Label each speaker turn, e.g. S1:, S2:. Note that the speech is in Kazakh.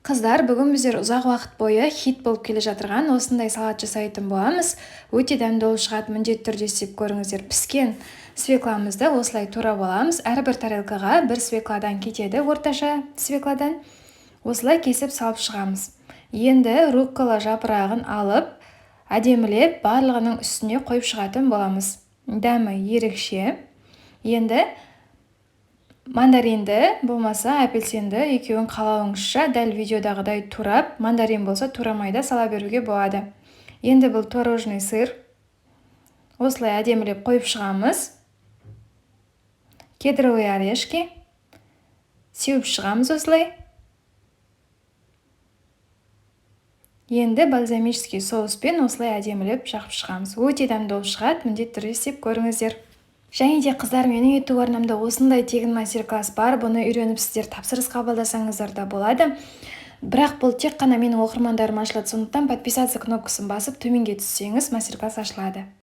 S1: Қыздар, бүгін біздер ұзақ уақыт бойы хит болып келе жатырған осындай салат жасайтын боламыз. Өте дәмді болып шығады, міндетті түрде істеп көріңіздер. Піскен свекламызды осылай турап аламыз. Әрбір тарелкаға бір свекладан кетеді, орташа свекладан. Осылай кесіп салып шығамыз. Енді руккола жапырағын алып, әдемілеп барлығының үстіне қойып шығатын боламыз. Дәмі ерекше. Енді мандаринді, болмаса апельсинді, екеуін қалауыңызша, дәл видеодағыдай турап, мандарин болса, турамай да сала беруге болады. Енді бұл творожный сыр. Осылай әдемілеп қойып шығамыз. Кедровые орешки сеуіп шығамыз осылай. Енді бальзамический соуспен осылай әдемілеп жағып шығамыз. Өте дәмді болып шығады, міндетті түрде істеп көріңіздер. Және де, қыздар, менің YouTube арнамда осындай тегін мастер-класс бар. Бұны үйреніп, сіздер тапсырыс қабылдасаңыздар да болады. Бірақ бұл тек қана менің оқырмандарыма ашылады, сондықтан подписаться кнопкасын басып, төменге түссеңіз, мастер-класс ашылады.